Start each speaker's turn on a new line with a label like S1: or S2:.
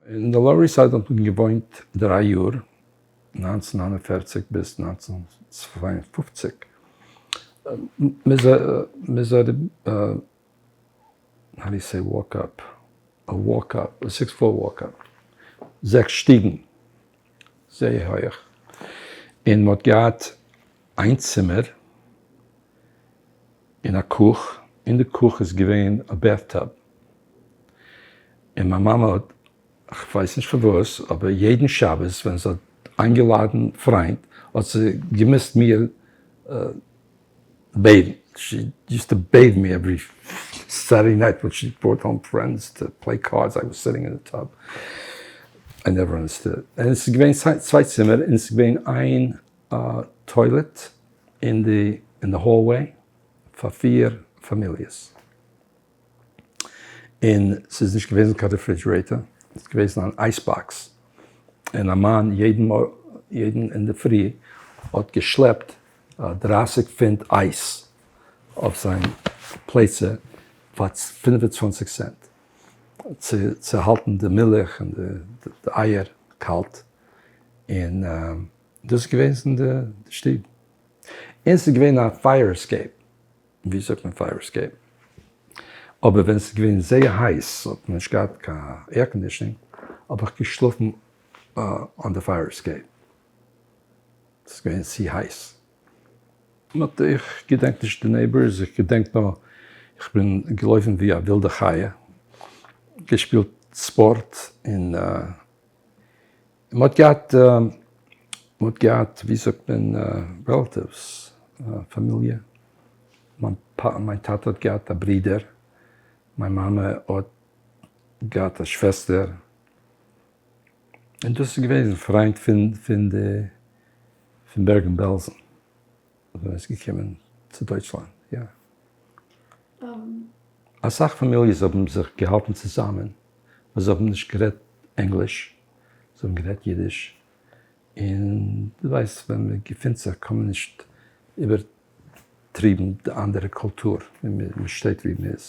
S1: אין די Lower East Side האט מען געוואוינט דריי יאר, 1949 ביז 1952. מ'איז how do you say walk up? א walk up, א six floor walk up, זעקס שטיגן, זייער הויעך, און מ'האט געהאט איין צימער און א קוך, אין די קוך איז געווען א bathtub, און מיין מאמע האט, כ'ווייס נישט פארוואס, אבער יעדן שבת ווען זי האט איינגעלאדן פריינט האט זי געמוזט מיר bathe ן, she used to bathe me every Saturday night when she brought home friends to play cards, I was sitting in the tub, I never understood. און עס איז געווען צוויי צימער און עס איז געווען איין toilet אין די אין די hallway פאר פיר פאמיליעס. און ס'איז נישט געוועזן קיין refrigerator, ס'איז געוועזן אן ice box, און א מאן יעדן יעדן אינדערפרי האט געשלעפט 30 פונט אייז אויף זיין פלייצע פאר 25 סענט צו צו האלטן די מילך און די אייער קאלט, און דאס איז געוועזן די שטוב, און ס'איז געווען א fire escape. ווי זאגט מען fire escape? אבער ווען ס'איז געווען זייער הייס האט מען נישט געהאט קיין air conditioning האב איך געשלאפן אן די fire escape, ס'איז געווען צו הייס. but איך געדענק נישט די neighbors, איך געדענק נאר איך בין געלויפן ווי א ווילדע חיה, געשפילט ספארט און מ'האט געהאט, מ'האט געהאט, ווי זאגט מען, relatives, פאמיליע. מיין טאטע האט געהאט א ברודער, מיין מאמע האט געהאט א שוועסטער, און דאס איז געוועזן פריינט פון פון די פון בערגן בעלזן, ווען מ'איז געקומען צו דויטשלאנד, יא. אסאך פאמיליעס האבן זיך געהאלטן צוזאמען, ווייל זיי האבן נישט גערעדט ענגליש, זיי האבן גערעדט אידיש, און דו ווייסט ווען מען געפינט זיך קען מען נישט איבערטריבן די אנדערע קולטור, מען שטייט ווי מען איז.